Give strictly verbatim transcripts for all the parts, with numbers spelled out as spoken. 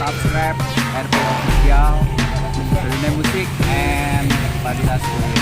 Subscribe R P Official, Rene Musik and Fadila Studio.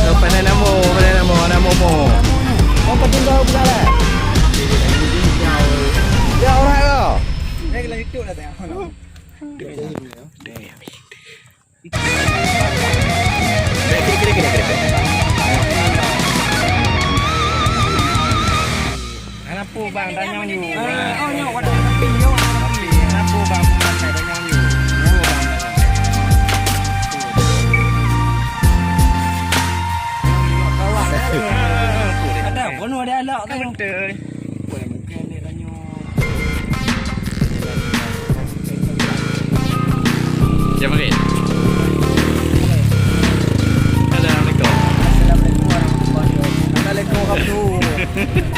Oh, pandai namo, pandai namo, namo mo. Oh, patung kau bukan lah. Ya, orang kau. Saya kena hidup lah, saya. Hana peue bang, tanyong yue. Oh, nyoe waduh, tapi nyoe tapi hana peue bang, bukan tanyong yue. Ada pun ada alak tu. Betul. Siapa ni? Assalamualaikum. Assalamualaikum warahmatullahi wabarakatuh. Waalaikumsalam.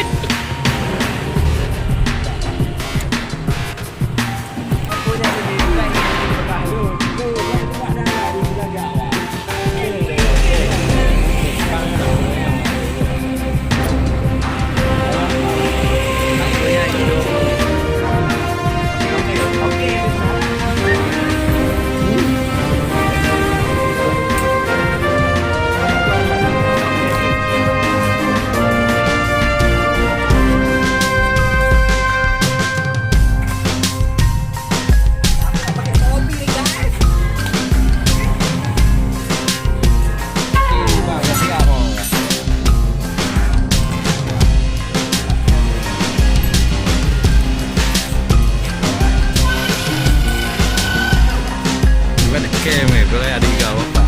Bukan scam, eh, boleh ada juga apa.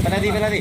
Penalti, penalti.